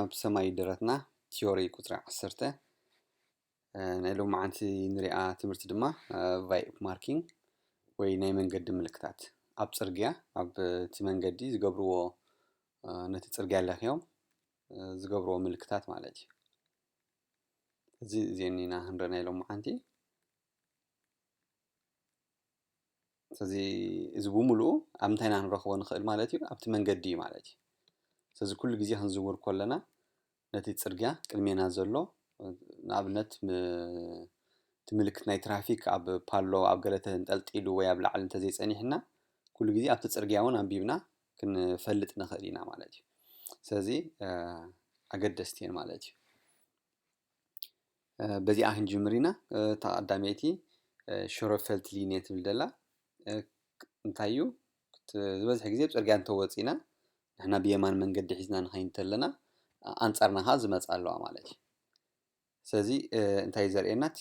ኣብ ሰማይ ደረትና፣ ቲዮሪ ቁጽሪ ዓሰርተ። እ፣ ናይ ሎማዓንቲ ንሪኣ ትምህርቲ ድማ፣ እ፣ ቫይፕ ማርኪንግ ወይ ናይ መንገዲ ምልክታት። ኣብ ጽርግያ፣ ኣብ እቲ መንገዲ ዝገብርዎ፣ እ፣ ነቲ ጽርግያ ለኽዮም፣ እ፣ ዝገብርዎ ምልክታት ማለት እዩ። እዚ፣ እዚአን ኢና ክንርኢ ናይ ሎማዓንቲ። ስለዚ እዚ ብምሉኡ ኣብ ምንታይ ኢና ክንረኽቦ ንኽእል ማለት እዩ? ኣብቲ መንገዲ እዩ ማለት እዩ። ስለዚ ኩሉ ግዜ ክንዝውር ከለና ነቲ ጽርግያ ቅድሜና ዘሎ፣ ንኣብነት ም-፣ እቲ ምልክት ናይ ትራፊክ ኣብ ፓሎ፣ ኣብ ገለ ተንጠልጢሉ ወይ ኣብ ላዕሊ እንተዘይጸኒሕና፣ ኩሉ ግዜ ኣብቲ ጽርግያ እውን ኣንቢብና ክንፈልጥ ንኽእል ኢና ማለት እዩ። ስለዚ፣ እ፣ ኣገደስቲ እየን ማለት እዩ። እ፣ በዚኣ ክንጅምር ኢና። እ፣ እታ ቀዳመይቲ፣ እ፣ ሸረፈልት ሊንየ ትብል ዘላ፣ እ፣ እንታይ እዩ? ክት-፣ ዝበዝሕ ግዜ ኣብ ጽርግያ እንተወጺና፣ ንሕና ብየማን መንገዲ ሒዝና ንኸይድ እንተለና፣ እ፣ ኣንጻርና ከኣ ዝመጻ ኣለዋ ማለት እዩ። ስለዚ፣ እ፣ እንታይ እዩ ዘርእየና? እቲ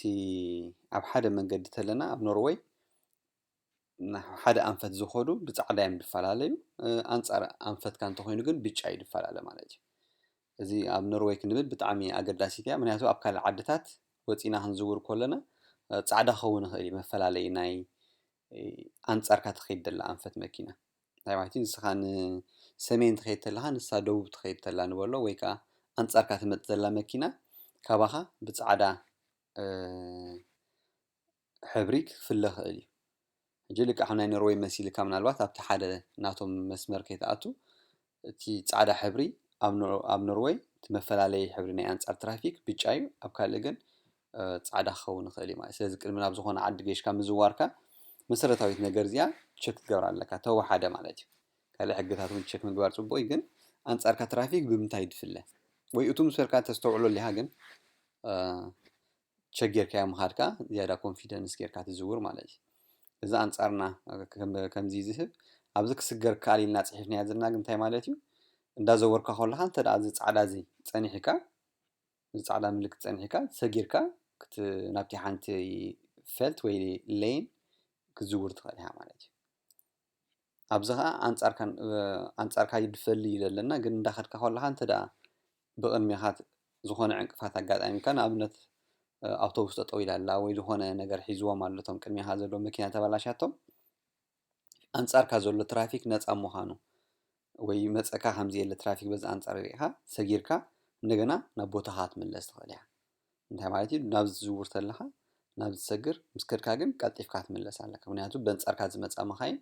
ኣብ ሓደ መንገዲ ተለና ኣብ ኖርወይ፣ ናብ ሓደ ኣንፈት ዝኸዱ ብጻዕዳ እዮም ዝፈላለዩ፣ እ፣ ኣንጻር ኣንፈትካ እንተኾይኑ ግን ብጫ እዩ ዝፈላለ ማለት እዩ። እዚ ኣብ ኖርወይ ክንብል ብጣዕሚ ኣገዳሲት እያ፣ ምክንያቱ ኣብ ካልእ ዓድታት ወጺና ክንዝውር ከለና፣ እ፣ ጻዕዳ ክኸውን ይኽእል እዩ መፈላለዪ ናይ፣ እ፣ ኣንጻርካ ትኸይድ ዘላ ኣንፈት መኪና። እንታይ ማለት እዩ? ንስኻ ንሰሜን ትኸይድ ተለኻ፣ ንሳ ደቡብ ትኸይድ ተላ ንበሎ፣ ወይ ከኣ ኣንጻርካ ትመጽእ ዘላ መኪና ካባኻ ብጻዕዳ፣ እ፣ ሕብሪ ክፍለ ይኽእል እዩ። ሕጂ ልክዕ ከም ናይ ኖርወይ መሲልካ ምናልባት ኣብቲ ሓደ ናቶም መስመር ከይትኣቱ፣ እቲ ጻዕዳ ሕብሪ ኣብ ኖ-፣ ኣብ ኖርወይ እቲ መፈላለዪ ሕብሪ ናይ ኣንጻር ትራፊክ ብጫ እዩ፣ ኣብ ካልእ ግን፣ እ፣ ጻዕዳ ክኸውን ይኽእል እዩ ማለት እዩ። ስለዚ ቅድሚ ናብ ዝኾነ ዓዲ ገይሽካ ምዝዋርካ መሰረታዊት ነገር እዚኣ ቸክ ክትገብራ ኣለካ፣ ተወሓደ ማለት እዩ። ካልእ ሕግታት እውን ቸክ ምግባር ጽቡቕ እዩ፣ ግን ኣንጻርካ ትራፊክ ብምንታይ ድፍለ? ወይ እቱ ምስ በልካ ተስተውዕሎ ኣሊኻ፣ ግን፣ እ፣ ቸክ ጌርካዮ ምኻድካ ዝያዳ ኮንፊደንስ ጌርካ ትዝውር ማለት እዩ። እዚ ኣንጻርና ከም-፣ ከምዚ ዝህብ፣ ኣብዚ ክስገር ከኣል ኢልና ጽሒፍናዮ ዘለና ግን እንታይ ማለት እዩ? እንዳዘወርካ ከለኻ እንተ ደኣ እዚ ጻዕዳ እዚ ጸኒሕካ፣ እዚ ጻዕዳ ምልክት ጸኒሕካ፣ ሰጊርካ ክት-፣ ናብቲ ሓንቲ ፈልት ወይ ሌን ክትዝውር ትኽእል ኢኻ ማለት እዩ። ኣብዚ ኸኣ ኣንጻርካን-፣ እ፣ ኣንጻርካ ይድፈል እዩ ዘለና፣ ግን እንዳኸድካ ከለኻ እንተ ደኣ ብቕድሜኻ ት-፣ ዝኾነ ዕንቅፋት ኣጋጣሚካ፣ ንኣብነት፣ እ፣ ኣውቶቡስ ጠጠው ኢላ ኣላ ወይ ዝኾነ ነገር ሒዝዎም ኣሎ፣ እቶም ቅድሜኻ ዘለዉ መኪና ተበላሻቶም፣ ኣንጻርካ ዘሎ ትራፊክ ነጻ ምዃኑ ወይ መጸካ ከም ዘየለ ትራፊክ በዚ ኣንጻር ርኢኻ ሰጊርካ እንደገና ናብ ቦታኻ ክትምለስ ትኽእል ኢኻ። እንታይ ማለት እዩ? ናብ ዝዝውር ተለኻ ናብ ዝሰግር ምስ ከድካ ግን ቀልጢፍካ ክትምለስ ኣለካ። ምክንያቱ በንጻርካ ዝመጻ መኻይን፣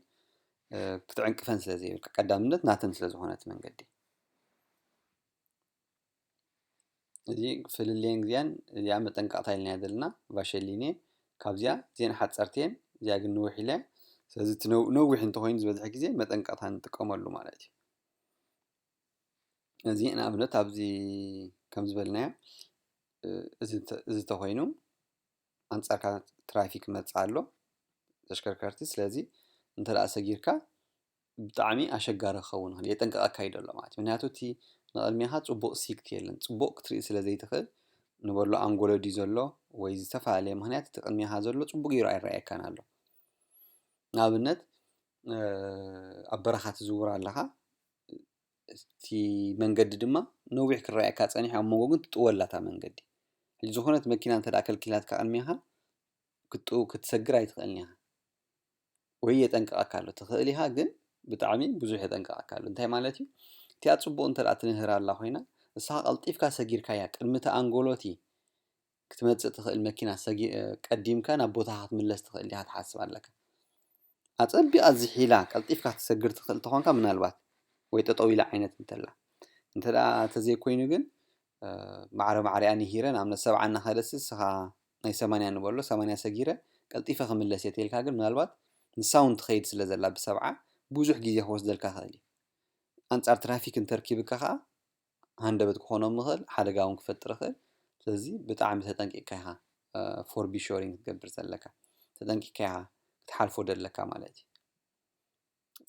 እ፣ ክትዕንቅፈን ስለ ዘይብልካ፣ ቀዳምነት ናተን ስለ ዝኾነ እቲ መንገዲ። እዚ ፍልልየን ግዜን እዚኣ መጠንቀቕታ ኢልናያ ዘለና ቫሸሊንየ። ካብዚኣ እዚአን ሓጸርቲ እየን፣ እዚኣ ግን ንውሕ ኢለ። ስለዚ እቲ ነው-፣ ነዊሕ እንተኾይኑ ዝበዝሐ ግዜ መጠንቀቕታ ንጥቀመሉ ማለት እዩ። እዚ ንኣብነት ኣብዚ ከም ዝበልናዮ፣ እ፣ እዚ እንተ-፣ እዚ እንተኾይኑ ኣንጻርካ ትራፊክ መጽእ ኣሎ ተሽከርከርቲ። ስለዚ እንተ ደኣ ሰጊርካ ብጣዕሚ ኣሸጋሪ ክኸውን ይኽእል፣ የጠንቅቐካ እዩ ዘሎ ማለት እዩ። ምክንያቱ እቲ ንቕድሜኻ ጽቡቕ ሲክት የለን፣ ጽቡቕ ክትርኢ ስለ ዘይትኽእል ንበሎ ኣንጎሎ ድዩ ዘሎ ወይ ዝተፈላለየ ምኽንያት እቲ ቅድሜኻ ዘሎ ጽቡቕ ገይሩ ኣይረኣየካን ኣሎ። ንኣብነት፣ እ፣ ኣብ በረኻ ትዝውር ኣለኻ፣ እቲ መንገዲ ድማ ነዊሕ ክረኣየካ ጸኒሑ፣ ኣብ መንጎ ግን ትጥወላ እታ መንገዲ። ሕጂ ዝኾነት መኪና እንተ ደኣ ከልኪላትካ ቅድሜኻ፣ ክትጥው-፣ ክትሰግር ኣይትኽእልን ኢኻ። ወይ የጠንቅቐካ ኣሎ። ትኽእል ኢኻ፣ ግን ብጣዕሚ ብዙሕ የጠንቅቐካ ኣሎ። እንታይ ማለት እዩ? እቲኣ ጽቡቕ እንተ ደኣ ትንህር ኣላ ኮይና፣ ንስኻ ቀልጢፍካ ሰጊርካያ፣ ቅድሚ እቲ ኣንጎሎ እቲ ክትመጽእ ትኽእል መኪና ሰጊ-፣ እ፣ ቀዲምካ ናብ ቦታኻ ክትምለስ ትኽእል ኢኻ ትሓስብ ኣለካ። ኣጸቢቓ ዝሒላ ቀልጢፍካ ክትሰግር ትኽእል ተኾንካ ምናልባት፣ ወይ ጠጠው ኢላ ዓይነት እንተላ። እንተ ደኣ ተዘይኮይኑ ግን፣ እ፣ ማዕረ ማዕሪኣ ንሂረ፣ ንኣብነት ሰብዓ እናኸደሲ ንስኻ ናይ ሰማንያ ንበሎ፣ ሰማንያ ሰጊረ ቀልጢፈ ክምለስ እየ ተይልካ ግን ምናልባት ንሳ እውን ትኸይድ ስለ ዘላ ብሰብዓ ብዙሕ ግዜ ክወስደልካ ይኽእል እዩ። ኣንጻር ትራፊክ እንተርኪብካ ኸኣ ሃንደበት ክኾኖም ይኽእል፣ ሓደጋ እውን ክፈጥር ይኽእል። ስለዚ ብጣዕሚ ተጠንቂቕካ ኢኻ፣ እ፣ ፎርቢሾሪንግ ክትገብር ዘለካ። ተጠንቂቕካ ኢኻ ክትሓልፎ ዘለካ ማለት እዩ።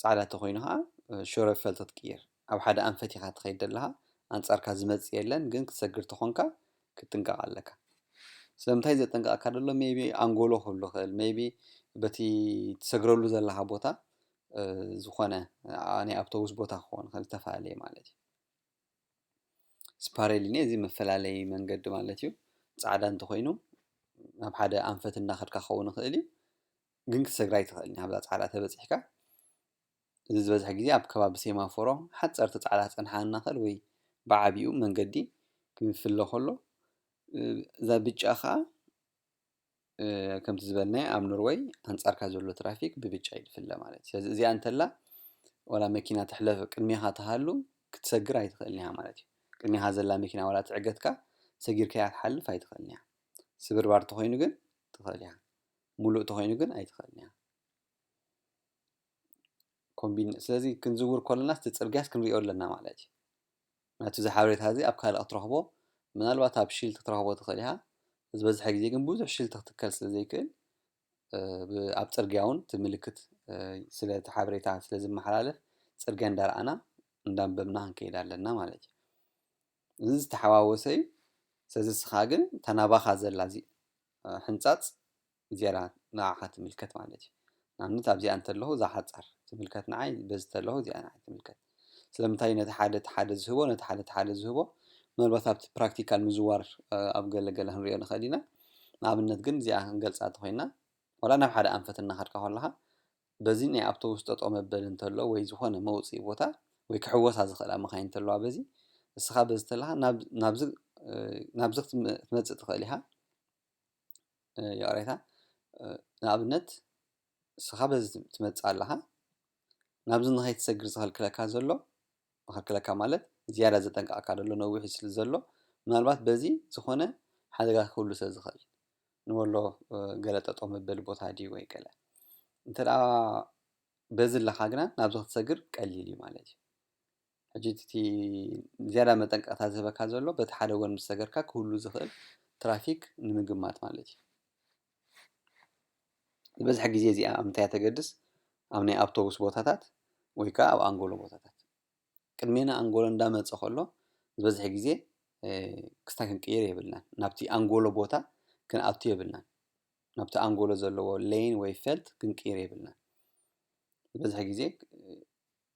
ጻዕዳ እንተኾይኑ ኸኣ፣ እ፣ ሸረብ ፈልቶ ትቅይር። ኣብ ሓደ ኣንፈት ኢኻ ትኸይድ ዘለኻ፣ ኣንጻርካ ዝመጽእ የለን፣ ግን ክትሰግር ተኾንካ ክትጥንቀቕ ኣለካ። ስለምንታይ ዘጠንቀቐካ ዘሎ? ሜይቢ ኣንጎሎ ክህሉ ይኽእል፣ ሜይቢ በቲ ትሰግረሉ ዘለኻ ቦታ፣ እ፣ ዝኾነ፣ እ፣ ናይ ኣውቶቡስ ቦታ ክኸውን ይኽእል፣ ዝተፈላለየ ማለት እዩ። ስፓሬል ሊኔ፣ እዚ መፈላለይ መንገዲ ማለት እዩ። ጻዕዳ እንተኾይኑ ናብ ሓደ ኣንፈት እናኸድካ ክኸውን ይኽእል እዩ፣ ግን ክትሰግራ ኣይትኽእልን ኢኻ። ኣብዛ ጻዕዳ ተበጺሕካ እዚ ዝበዝሐ ግዜ ኣብ ከባቢ ሴማፎሮ ሓጸርቲ ጻዕዳ ክጸንሓ እናኽእል ወይ ብዓቢኡ መንገዲ ክፍለ ከሎ፣ እዛ ብጫ ኸኣ ከምቲ ዝበልናዮ ኣብ ኖርወይ ኣንጻርካ ዘሎ ትራፊክ ብብጫ እዩ ዝፍለ ማለት እዩ። ስለዚ እዚኣ እንተላ ዋላ መኪና ትሕለፍ ቅድሜኻ ትሃሉ ክትሰግር ኣይትኽእልን ኢኻ ማለት እዩ። ቅድሜኻ ዘላ መኪና ዋላ ትዕገትካ ሰጊርካያ ክትሓልፍ ኣይትኽእልን ኢኻ። ስብርባር ተኾይኑ ግን ትኽእል ኢኻ። ሙሉእ ተኾይኑ ግን ኣይትኽእልን ኢኻ። ኮምቢን ስለዚ ክንዝውር ከለና እቲ ጽርግያስ ክንሪኦ ኣለና ማለት እዩ። ናቱ እዚ ሓበሬታ እዚ ኣብ ካልእ ክትረኽቦ ምናልባት ኣብ ሽልት ክትረኽቦ ትኽእል ኢኻ። ዝበዝሐ ግዜ ግን ብዙሕ ሽልት ክትከል ስለ ዘይክእል ኣብ ጽርግያ እውን እቲ ምልክት ስለቲ ሓበሬታ ስለ ዝመሓላለፍ ጽርግያ እንዳረኣና እንዳንበብና ክንከይድ ኣለና ማለት እዩ። እዚ ዝተሓዋወሰ እዩ። ስለዚ እስኻ ግን እታ ናባኻ ዘላ እዚ ሕንጻጽ ዝያዳ ንዓኻ ትምልከት ማለት እዩ። ንኣብነት ኣብዚኣ እንተለኹ እዛ ሓጻር ትምልከት ንዓይ፣ በዚ እንተለኹ እዚኣ ንዓይ ትምልከት። ስለምንታይ ነቲ ሓደ እቲ ሓደ ዝህቦ ነቲ ሓደ እቲ ሓደ ዝህቦ ምናልባት ኣብቲ ፕራክቲካል ምዝዋር ኣብ ገለ ገለ ክንሪኦ ንኽእል ኢና። ንኣብነት ግን እዚኣ ክንገልጻ እንተኾይና ዋላ ናብ ሓደ ኣንፈት እናኸድካ ከለኻ በዚ ናይ ኣውቶቡስ ጠጠው መበሊ እንተሎ ወይ ዝኾነ መውፅኢ ቦታ ወይ ክሕወሳ ዝኽእላ መኻይን እንተለዋ በዚ እስኻ በዚ ተለኻ ናብዚ ክትመፅእ ትኽእል ኢኻ። ይቕሬታ፣ ንኣብነት እስኻ በዚ ትመፅእ ኣለኻ ናብዚ ንኸይትሰግር ዝኸልክለካ ዘሎ ዝኸልክለካ ማለት ዝያዳ ዘጠንቅቐካ ዘሎ ነዊሑ ስለ ዘሎ ምናልባት በዚ ዝኾነ ሓደጋ ክህሉ ስለ ዝኽእል ንበሎ። ገለ ጠጠው መበሊ ቦታ ድዩ ወይ ገለ እንተ ደኣ በዚ ኣለኻ ግና ናብዚ ክትሰግር ቀሊል እዩ ማለት እዩ። ሕጂ እቲ ዝያዳ መጠንቀቕታ ዝህበካ ዘሎ በቲ ሓደ ጎን ምስ ሰገርካ ክህሉ ዝኽእል ትራፊክ ንምግማት ማለት እዩ። ዝበዝሐ ግዜ እዚኣ ኣብ ምንታይ እያ ተገድስ? ኣብ ናይ ኣውቶቡስ ቦታታት ወይ ከዓ ኣብ ኣንጎሎ ቦታታት። ቅድሜና ኣንጎሎ እንዳመፀ ከሎ ዝበዝሐ ግዜ ክስታይ ክንቅይር የብልናን። ናብቲ ኣንጎሎ ቦታ ክንኣቱ የብልናን። ናብቲ ኣንጎሎ ዘለዎ ሌን ወይ ፌልት ክንቅይር የብልናን። ዝበዝሐ ግዜ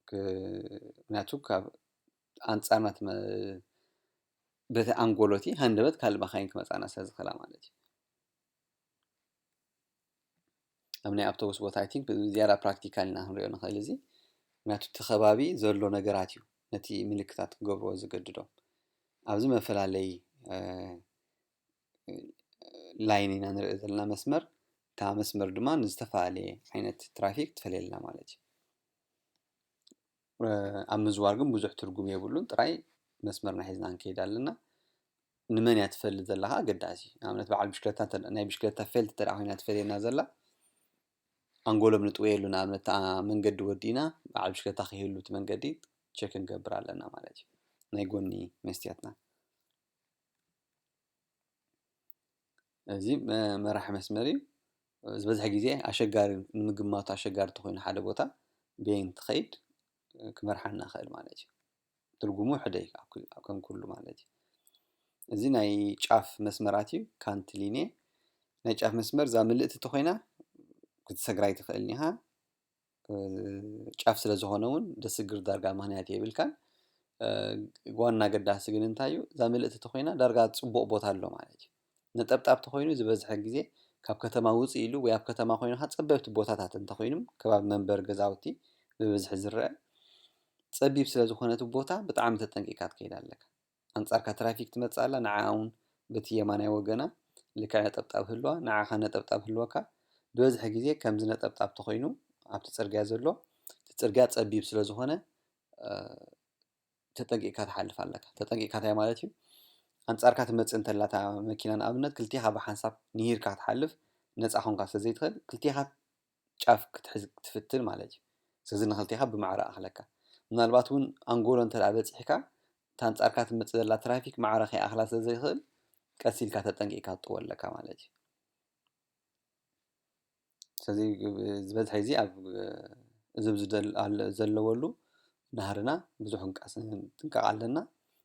ምክንያቱ ካብ ኣንፃርና በቲ ኣንጎሎ እቲ ሃንደበት ካልእ መኻይን ክመፃና ስለ ዝኽእላ ማለት እዩ። ኣብ ናይ ኣውቶቡስ ቦታ ኣይ ቲንክ ዝያዳ ፕራክቲካል ኢና ክንሪኦ ንኽእል እዚ ምክንያቱ እቲ ከባቢ ዘሎ ነገራት እዩ ነቲ ምልክታት ክገብርዎ ዝገድዶም። ኣብዚ መፈላለይ ላይን ኢና ንርኢ ዘለና መስመር እታ መስመር ድማ ንዝተፈላለየ ዓይነት ትራፊክ ትፈልየልና ማለት እዩ። ኣብ ምዝዋር ግን ብዙሕ ትርጉም የብሉን። ጥራይ መስመርና ሒዝና ንከይድ ኣለና። ንመን እያ ትፈሊ ዘላ ከዓ ኣገዳሲ። ንኣብነት በዓል ብሽክለታ ናይ ብሽክለታ ፌልት እንተ ኮይና ትፈልየና ዘላ ኣንጎሎም ንጥወየሉ። ንኣብነት እታ መንገዲ ወዲእና በዓል ብሽክለታ ከይህሉ እቲ መንገዲ ቸክ ክንገብር ኣለና ማለት እዩ። ናይ ጎኒ መስትያትና እዚ መራሒ መስመር እዩ። ዝበዝሐ ግዜ ኣሸጋሪ ንምግማቱ ኣሸጋሪ ተኮይኑ ሓደ ቦታ በየን ትኸይድ ክመርሓና ይኽእል ማለት እዩ። ትርጉሙ ሕደ እዩ ከም ኩሉ ማለት እዩ። እዚ ናይ ጫፍ መስመራት እዩ ካንት ሊኔ። ናይ ጫፍ መስመር እዛ ምልእቲ ተኮይና ክትሰግራ ኣይትኽእልን ኢኻ። ጫፍ ስለ ዝኾነ እውን ደስግር ዳርጋ ምኽንያት የብልካን። ዋና ገዳሲ ግን እንታይ እዩ? እዛ ምልእቲ ተኮይና ዳርጋ ፅቡቕ ቦታ ኣሎ ማለት እዩ። ነጠብጣብ ተኮይኑ ዝበዝሐ ግዜ ካብ ከተማ ውፅእ ኢሉ ወይ ኣብ ከተማ ኮይኑ ከዓ ፀበብቲ ቦታታት እንተኮይኑ ከባቢ መንበሪ ገዛውቲ ብብዝሒ ዝረአ ፀቢብ ስለ ዝኾነ እቲ ቦታ ብጣዕሚ ተጠንቂቕካ ትከይድ ኣለካ። ኣንጻርካ ትራፊክ ትመጽእ ኣላ፣ ንዓኣ እውን በቲ የማናይ ወገና ልክዕ ነጠብጣብ ህልዋ፣ ንዓኻ ነጠብጣብ ህልወካ። ዝበዝሐ ግዜ ከምዚ ነጠብጣብ ተኾይኑ ኣብቲ ጽርግያ ዘሎ፣ እቲ ጽርግያ ጸቢብ ስለ ዝኾነ ተጠንቂቕካ ትሓልፍ ኣለካ። ተጠንቂቕካ እንታይ ማለት እዩ? ኣንጻርካ ትመጽእ እንተላ እታ መኪና ንኣብነት ክልቴኻ ብሓንሳብ ንሂርካ ክትሓልፍ ነጻ ኮንካ ስለ ዘይትኽእል ክልቴኻ ጫፍ ክትሕዝ ክትፍትን ማለት እዩ። ስለዚ ንክልቴኻ ብማዕረ ኣኽለካ። ምናልባት እውን ኣንጎሎ እንተ ደኣ በጺሕካ እታ ኣንጻርካ ትመጽእ ዘላ ትራፊክ ማዕረ ከይኣኽላ ስለ ዘይኽእል ቀስ ኢልካ ተጠንቂቕካ ክትጥዎ ኣለካ ማለት እዩ። ስለዚ ዝበዝሐ ግዜ ኣብ እዝብ ዘለወሉ ናህርና ብዙሕ ክንቀስ ጥንቀቕ ኣለና።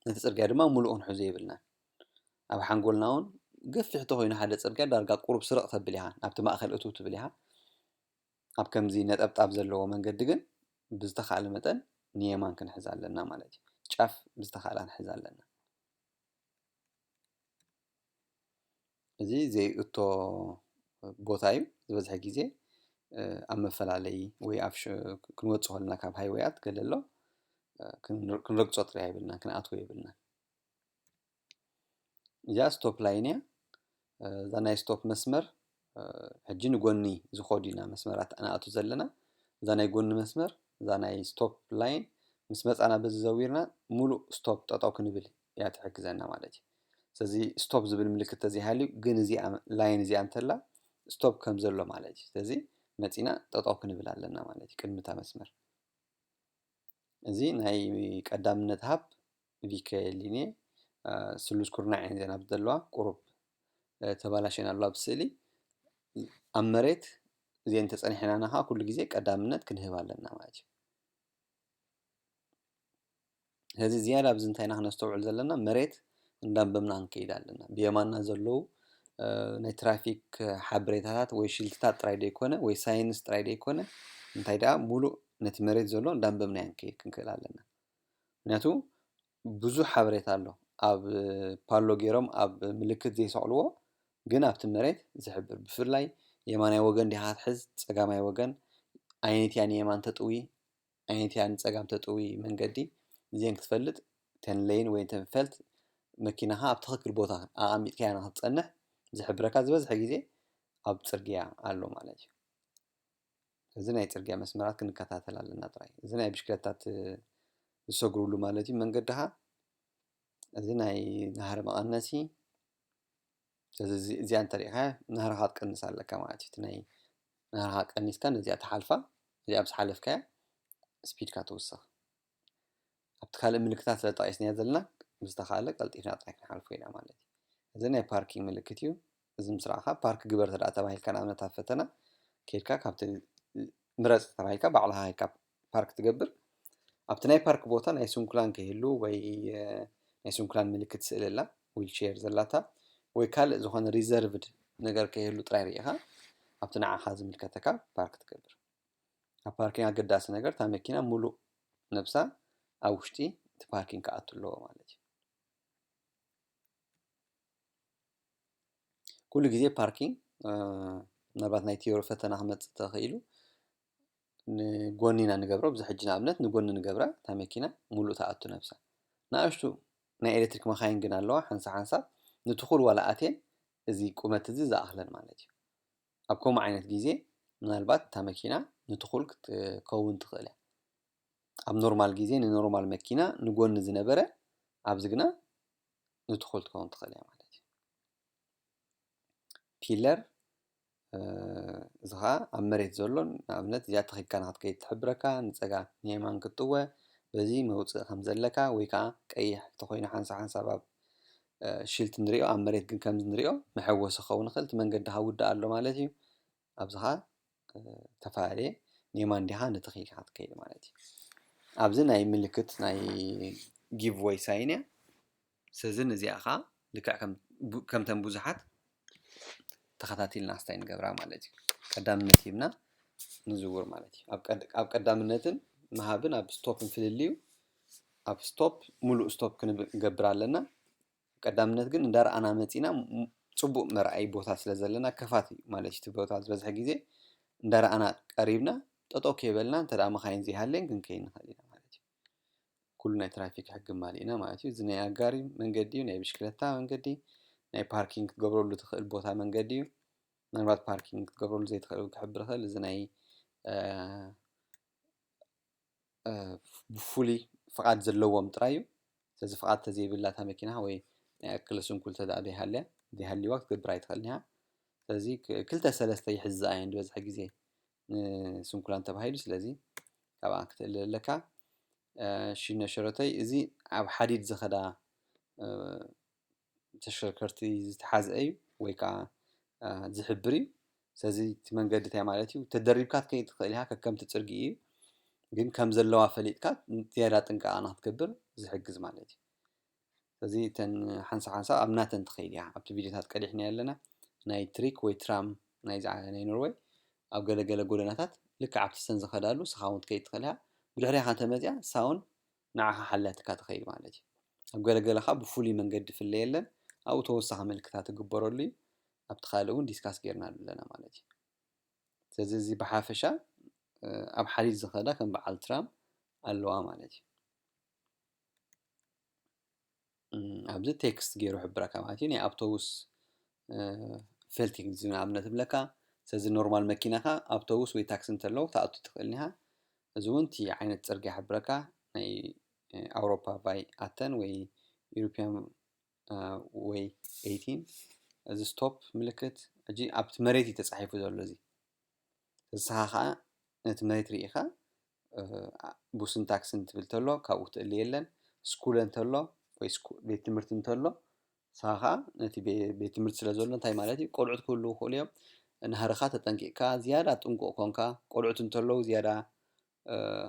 ነቲ ጽርግያ ድማ ምሉእ ክንሕዞ የብልናን። ኣብ ሓንጎልና እውን ገፊሕ ተኾይኑ ሓደ ጽርግያ ዳርጋ ቁሩብ ስርቕ ተብል ኢኻ፣ ናብቲ ማእከል እትው ትብል ኢኻ። ኣብ ከምዚ ነጠብጣብ ዘለዎ መንገዲ ግን ብዝተኻእለ መጠን ንየማን ክንሕዝ ኣለና ማለት እዩ። ጫፍ ብዝተኻእላ ንሕዝ ኣለና። እዚ ዘይእቶ ቦታ እዩ። ዝበዝሐ ግዜ ኣብ መፈላለዪ ወይ ኣብ ክንወጽእ ከለና ካብ ሃይወያት ገለ ኣሎ ክንረግጾ ጥራይ የብልና፣ ክንኣትዎ የብልና። እዚኣ ስቶፕ ላይን እያ። እዛ ናይ ስቶፕ መስመር ሕጂ ንጎኒ ዝኸዱ ኢና መስመራት ንኣቱ ዘለና። እዛ ናይ ጎኒ መስመር፣ እዛ ናይ ስቶፕ ላይን ምስ መጻና በዚ ዘዊርና ሙሉእ ስቶፕ ጠጠው ክንብል እያ ትሕግዘና ማለት እዩ። ስለዚ ስቶፕ ዝብል ምልክት ተዘይሃልዩ ግን እዚኣ ላይን እዚኣ እንተላ ስቶፕ ከም ዘሎ ማለት እዩ። ስለዚ መጺና ጠጠው ክንብል ኣለና ማለት እዩ ቅድሚ እታ መስመር። እዚ ናይ ቀዳምነት ሃብ ቪከ ሊኔ ስሉስ ኩርናዕ እየን እዚኣን ኣብዚ ዘለዋ ቁሩብ ተባላሽየን ኣለዋ ብስእሊ ኣብ መሬት እዚአን ተጸኒሐናና ከዓ ኩሉ ግዜ ቀዳምነት ክንህብ ኣለና ማለት እዩ። ስለዚ ዝያዳ ኣብዚ እንታይ ኢና ክነስተውዕል ዘለና መሬት እንዳንበብና ክንከይድ ኣለና። ብየማንና ዘለዉ ናይ ትራፊክ ሓበሬታታት ወይ ሽልትታት ጥራይ ዘይኮነ ወይ ሳይንስ ጥራይ ዘይኮነ እንታይ ደኣ ሙሉእ ነቲ መሬት ዘሎ እንዳንበብናዮ ክንከይድ ክንክእል ኣለና። ምክንያቱ ብዙሕ ሓበሬታ ኣሎ ኣብ ፓሎ ገይሮም ኣብ ምልክት ዘይሰቕልዎ ግን ኣብቲ መሬት ዝሕብር ብፍላይ የማናይ ወገን ዲኻ ክትሕዝ ጸጋማይ ወገን ኣይነት እያ ንየማን ተጥዊ ኣይነት እያ ንጸጋም ተጥዊ መንገዲ እዚአን ክትፈልጥ እተን ሌን ወይ እተን ፈልት መኪናኻ ኣብ ትኽክል ቦታ ኣቐሚጥካያ ንክትጸንሕ ዝሕብረካ ዝበዝሐ ግዜ ኣብ ጽርግያ ኣሎ ማለት እዩ። እዚ ናይ ጽርግያ መስመራት ክንከታተል ኣለና ጥራይ። እዚ ናይ ብሽክለታት ዝሰግሩሉ ማለት እዩ መንገድኻ። እዚ ናይ ናህሪ መቐነሲ። ስለዚ እዚኣ እንተሪኢኻ ናህርኻ ክትቀንስ ኣለካ ማለት እዩ። እቲ ናይ ናህርኻ ቀኒስካ ነዚኣ ትሓልፋ። እዚኣ ምስ ሓለፍካያ ስፒድካ ትውስኽ። ኣብቲ ካልእ ምልክታት ስለ ጠቒስናዮ ዘለና ምስ ተኻእለ ቀልጢፍና ጥራይ ክንሓልፎ ኢና ማለት እዩ። እዚ ናይ ፓርኪንግ ምልክት እዩ። እዚ ምስ ረኣኻ ፓርክ ግበር ተደኣ ተባሂልካ ንኣብነት ኣብ ፈተና ከይድካ ካብቲ ምረጽ ተባሂልካ ባዕልኻ ከይድካ ፓርክ ትገብር። ኣብቲ ናይ ፓርክ ቦታ ናይ ስንኩላን ከይህሉ ወይ ናይ ስንኩላን ምልክት ስእሊ ኣላ ዊልቸር ዘላታ ወይ ካልእ ዝኾነ ሪዘርቭድ ነገር ከይህሉ ጥራይ ርኢኻ ኣብቲ ንዓኻ ዝምልከተካ ፓርክ ትገብር። ኣብ ፓርኪንግ ኣገዳሲ ነገር እታ መኪና ሙሉእ ነብሳ ኣብ ውሽጢ እቲ ፓርኪንግ ክኣቱ ኣለዎ ማለት እዩ። ኩሉ ግዜ ፓርኪንግ ምናልባት ናይ ቲዮሪ ፈተና ክመፅእ ተኽኢሉ ንጎኒ ኢና ንገብሮ። ኣብዚ ሕጂ ንኣብነት ንጎኒ ንገብራ እታ መኪና ሙሉእ ትኣቱ ነብሳ። ንኣሽቱ ናይ ኤሌክትሪክ መኻይን ግን ኣለዋ ሓንሳ ሓንሳብ ንትኹል ዋላ ኣትየን እዚ ቁመት እዚ ዝኣኽለን ማለት እዩ። ኣብ ከምኡ ዓይነት ግዜ ምናልባት እታ መኪና ንትኹል ክትከውን ትኽእል እያ። ኣብ ኖርማል ግዜ ንኖርማል መኪና ንጎኒ ዝነበረ ኣብዚ ግና ንትኹል ትኸውን ትኽእል እያ ማለት እዩ። ፒለር እዚ ከዓ ኣብ መሬት ዘሎ ንኣብነት እዚኣ ተኺልካ ንክትከይድ ትሕብረካ ንፀጋ ንየማን ክትጥወ በዚ መውፅእ ከም ዘለካ ወይ ከዓ ቀይሕ ተኮይኑ ሓንሳ ሓንሳብ ኣብ ሽልት ንሪኦ ኣብ መሬት ግን ከምዚ ንሪኦ መሐወሲ ክኸውን ይኽእል እቲ መንገዲ ክውዳእ ኣሎ ማለት እዩ። ኣብዚ ከዓ ተፈላለየ ንየማን ዲኻ ንትኺ ኢኻ ትከይድ ማለት እዩ። ኣብዚ ናይ ምልክት ናይ ጊቭ ወይ ሳይን እያ። ስለዚ ነዚኣ ከዓ ልክዕ ከምተን ብዙሓት ተኸታቲልና ስታይ ንገብራ ማለት እዩ። ቀዳምነት ሂብና ንዝውር ማለት እዩ። ኣብ ቀዳምነትን ምሃብን ኣብ ስቶፕን ፍልልዩ ኣብ ስቶፕ ሙሉእ ስቶፕ ክንገብር ኣለና። ቀዳምነት ግን እንዳረኣና መፂና ፅቡቅ መርኣይ ቦታ ስለ ዘለና ከፋት እዩ ማለት እዩ። እቲ ቦታ ዝበዝሐ ግዜ እንዳረኣና ቀሪብና ጠጠው ከይበልና እንተ መኻይን ዘይሃለየን ክንከይድ ንኽእል ኢና ማለት እዩ። ኩሉ ናይ ትራፊክ ሕጊ ማሊእና ማለት እዩ። እዚ ናይ ኣጋሪ መንገዲ እዩ፣ ናይ ብሽክለታ መንገዲ፣ ናይ ፓርኪንግ ክትገብረሉ ትኽእል ቦታ መንገዲ እዩ። ምናልባት ፓርኪንግ ክትገብረሉ ዘይትኽእል ክሕብር ይኽእል። እዚ ናይ ብፍሉይ ፍቓድ ዘለዎም ጥራይ እዩ። ስለዚ ፍቓድ ተዘይብላ እታ መኪና ወይ ናይ ኣክለ ስንኩል ተደኣ ዘይሃልያ ዘይሃልዋ ክትገብር ኣይትኽእልን እያ። ስለዚ ክልተ ሰለስተ ይሕዝኣ እየን ዝበዝሐ ግዜ ንስንኩላን ተባሂሉ። ስለዚ ካብኣ ክትእልል ኣለካ። ሽነ ሸረተይ እዚ ኣብ ሓዲድ ዝኸዳ ተሽከርከርቲ ዝተሓዝአ እዩ ወይ ከዓ ዝሕብር እዩ። ስለዚ እቲ መንገዲ እንታይ ማለት እዩ? ተደሪብካ ክትከይድ ትኽእል ኢኻ ከከምቲ ፅርጊ እዩ። ግን ከም ዘለዋ ፈሊጥካ ዝያዳ ጥንቃቐ ንክትገብር ዝሕግዝ ማለት እዩ። ስለዚ እተን ሓንሳ ሓንሳ ኣብ ናተን ትኸይድ እያ። ኣብቲ ቪዲዮታት ቀዲሕና ኣለና ናይ ትሪክ ወይ ትራም ናይዚ ናይ ኖርወይ ኣብ ገለገለ ጎደናታት ልክዕ ኣብቲ ሰን ዝኸዳሉ ስኻ እውን ትከይድ ትኽእል እያ። ብድሕሪኻ እንተመፅያ ሳውን ንዓኻ ሓላትካ ትኸይድ ማለት እዩ። ኣብ ገለገለ ከዓ ብፍሉይ መንገዲ ፍለየለን ኣብኡ ተወሳኺ ምልክታት ትግበረሉ እዩ። ኣብቲ ካልእ እውን ዲስካስ ጌርና ኣለና ማለት እዩ። ስለዚ እዚ ብሓፈሻ ኣብ ሓዲድ ዝኸዳ ከም በዓል ትራም ኣለዋ ማለት እዩ። ኣብዚ ቴክስት ገይሩ ሕብረካ ማለት እዩ። ናይ ኣብቶቡስ ፌል ቴክስት ንኣብነት እብለካ። ስለዚ ኖርማል መኪናኻ ኣብቶቡስ ወይ ታክሲ እንተለዉ ክትኣቱ ትኽእል ኢኻ። እዚ እውን እቲ ዓይነት ፅርግያ ሕብረካ ናይ ኣውሮፓ ቫይ ኣተን ወይ ዩሮፒያን ወይ ኤይቲን። እዚ ስቶፕ ምልክት ሕጂ ኣብቲ መሬት እዩ ተፃሒፉ ዘሎ። እዚ ንስኻ ከዓ ነቲ መሬት ርኢኻ ቡስን ታክስን ትብል ተሎ ካብኡ ክትእል የለን። ስኩል እንተሎ ወይ ቤት ትምህርቲ እንተሎ ንስኻ ከዓ ነቲ ቤት ትምህርቲ ስለ ዘሎ እንታይ ማለት እዩ? ቆልዑት ክህልዉ ይኽእሉ እዮም። ናህርኻ ተጠንቂቕካ ዝያዳ ጥንቁቕ ኮንካ፣ ቆልዑት እንተለዉ ዝያዳ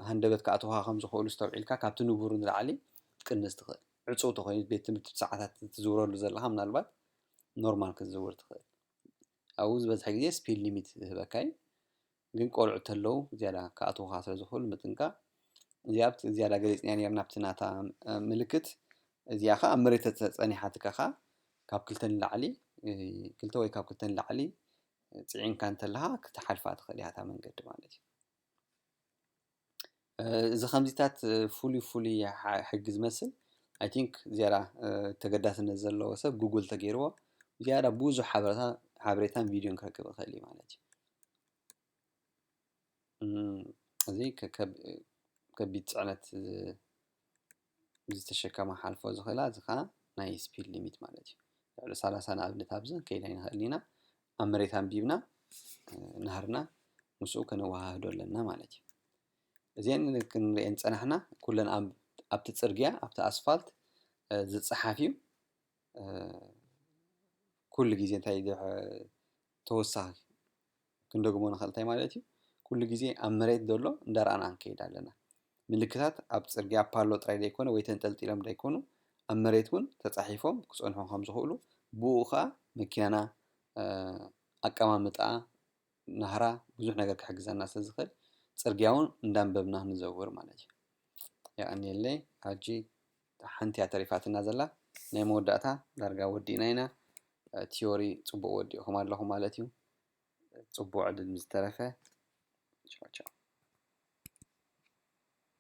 ሃንደበት ክኣትውኻ ከም ዝኽእሉ ዝተውዒልካ ካብቲ ንቡር ንላዕሊ ክትቅንስ ትኽእል። ዕፁው ተኾይኑ ቤት ትምህርቲ ብሰዓታት ትዝውረሉ ዘለኻ ምናልባት ኖርማል ክትዝውር ትኽእል። ኣብኡ ዝበዝሐ ግዜ ስፒድ ሊሚት ዝህበካ እዩ። ግን ቆልዑ ተለዉ ዝያዳ ክኣትውኻ ስለ ዝኽእሉ ምጥንቃቕ። እዚኣ ዝያዳ ገሊፅንያ ነርና ኣብቲ ናታ ምልክት። እዚኣ ኸዓ ኣብ መሬት ተፀኒሓትካ ኸዓ ካብ ክልተ ንላዕሊ ክልተ ወይ ካብ ክልተ ንላዕሊ ፅዒንካ እንተለኻ ክትሓልፋ ትኽእል ኢኻ እታ መንገዲ ማለት እዩ። እዚ ከምዚታት ፍሉይ ፍሉይ ሕጊ ዝመስል ኣይ ቲንክ ዝያዳ ተገዳስነት ዘለዎ ሰብ ጉግል ተገይርዎ ዝያዳ ብዙሕ ሓበሬታን ቪድዮን ክረክብ ይኽእል እዩ ማለት እዩ። እዚ ከቢድ ፅዕነት ዝተሸከማ ሓልፎ ዝኽእላ እዚ ከዓ ናይ ስፒድ ሊሚት ማለት እዩ። ልዕሊ ሰላሳ ንኣብነት ኣብዚ ከይድ ኣይንኽእል ኢና። ኣብ መሬት ኣንቢብና ናህርና ምስኡ ከነወሃህዶ ኣለና ማለት እዩ። እዚአን ክንሪአን ዝፀናሕና ኩለን ኣብቲ ፅርግያ ኣብቲ ኣስፋልት ዝፀሓፍ እዩ። ኩሉ ግዜ እንታይ ተወሳኺ ክንደግሞ ንኽእል እንታይ ማለት እዩ? ኩሉ ግዜ ኣብ መሬት ዘሎ እንዳረኣና ክንከይድ ኣለና። ምልክታት ኣብ ፅርግያ ፓሎ ጥራይ ዘይኮነ ወይ ተንጠልጢሎም እንዳይኮኑ ኣብ መሬት እውን ተፃሒፎም ክፀንሑ ከም ዝኽእሉ ብኡ ከዓ መኪናና ኣቀማምጣ ናህራ ብዙሕ ነገር ክሕግዘና ስለ ዝኽእል ፅርግያ እውን እንዳንበብና ክንዘውር ማለት እዩ። የቐንየለይ። ሕጂ ሓንቲ እያ ተሪፋትና ዘላ ናይ መወዳእታ ዳርጋ ወዲእና ኢና። ቲዮሪ ፅቡቕ ወዲእኹም ኣለኹም ማለት እዩ። ፅቡቕ ዕድል ምስ ዝተረፈ ቻው ቻው።